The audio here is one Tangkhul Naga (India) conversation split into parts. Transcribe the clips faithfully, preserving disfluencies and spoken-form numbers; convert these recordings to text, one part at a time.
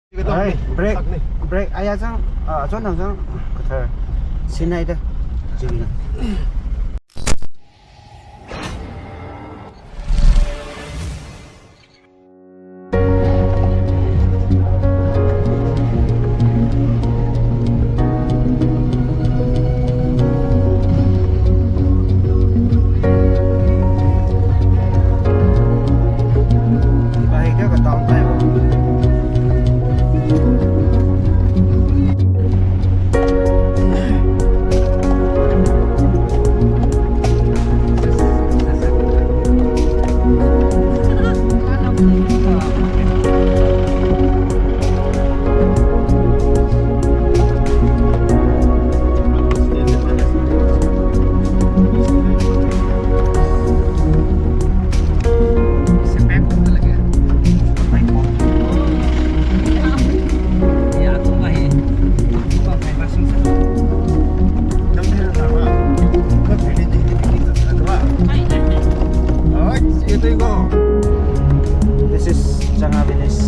Ai, break, break. Aya zang, ah, achon thang zang, kathar. Sinai da. Jibina. This is Changa village.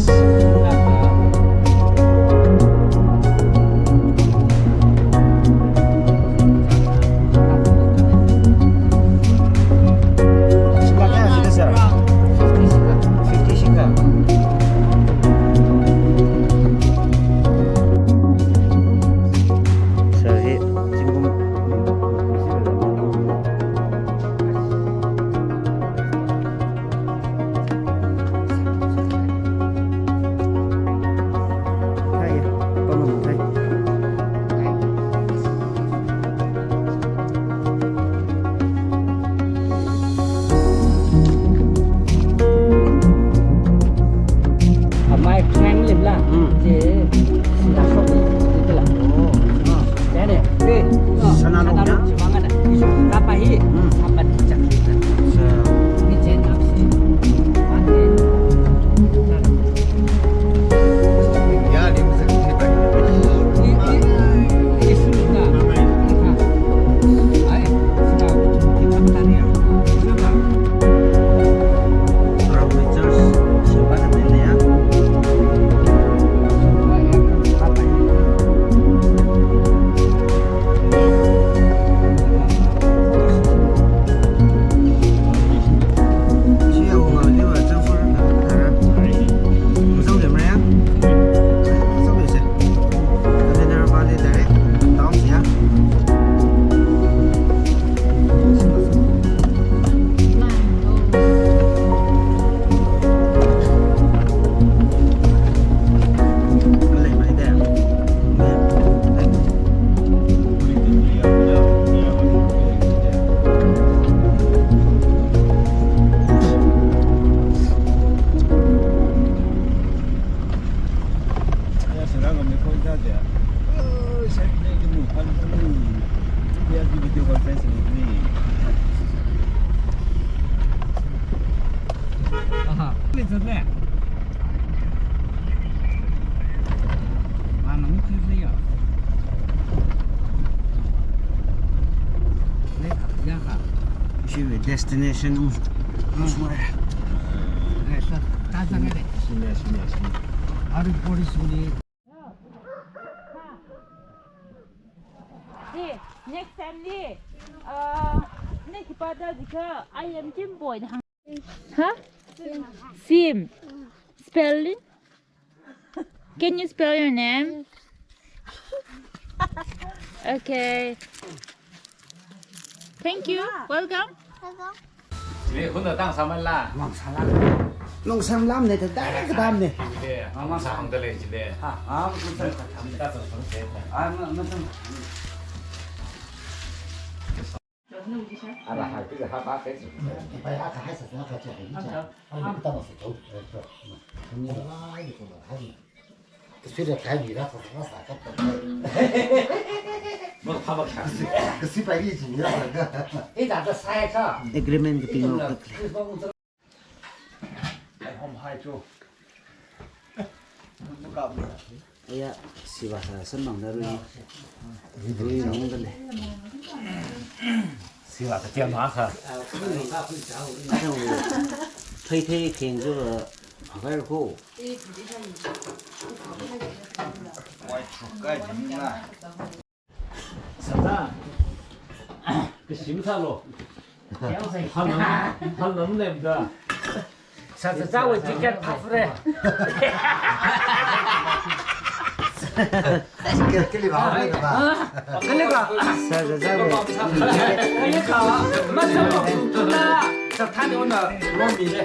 Fifty shinga. Sir, hi, zingkum. Hai, pamam, hai. Amai khngai malimla. Hmm. Chi, sila shok ni, chi la. Oh. Ah, jane. Eh, ah, sana lok ya? Sana lok chi wangana. Isu kapa hi. Hmm. Apa ni chak ni. Sa. Ni jen apsi. Ante. Aha. Ishi destination. Hi, next time li, uh, next pada jika I am Jim Boy. Huh? Sim. Spelling? Can you spell your name? Okay. Thank you. Welcome. Welcome. Chili hunda tang saman la. Mang sala. Nong sam lam ne, ta direct dam ne. Chili, mang mang sa hang dale chili. Ha, ha, mang sa. Ta sa sa. Ah, ma, ma sa. Ara hai, tu ha ba kai. Bai ha ka hai sa sa ka cha hai cha. Ai, kita masuk jauh. Ini lah, ini tu lah. Kasi rai kami ra sa sa sa ka. Mo kha ba kha. Kasi pai ni ji ra sa ka. Eh, dah dah saya ka. Agreement ka ting lok tak lei. Ai hom hai chu. Mo ka bu. Aya, siva sa san mang da rui. Rui nong da lei. Siva ka tiam ha kha. Thei thei kheng chu, hagar ko. Kai jingna. Sāda. Kashim sālu. Hanam, hanam lemda. Sāda sāwui ticket phapre. Ticket kali ba, kali ba. Kali ba. Sāda sāwui. Kali ba. Masālu tuna. Sāthani una romile.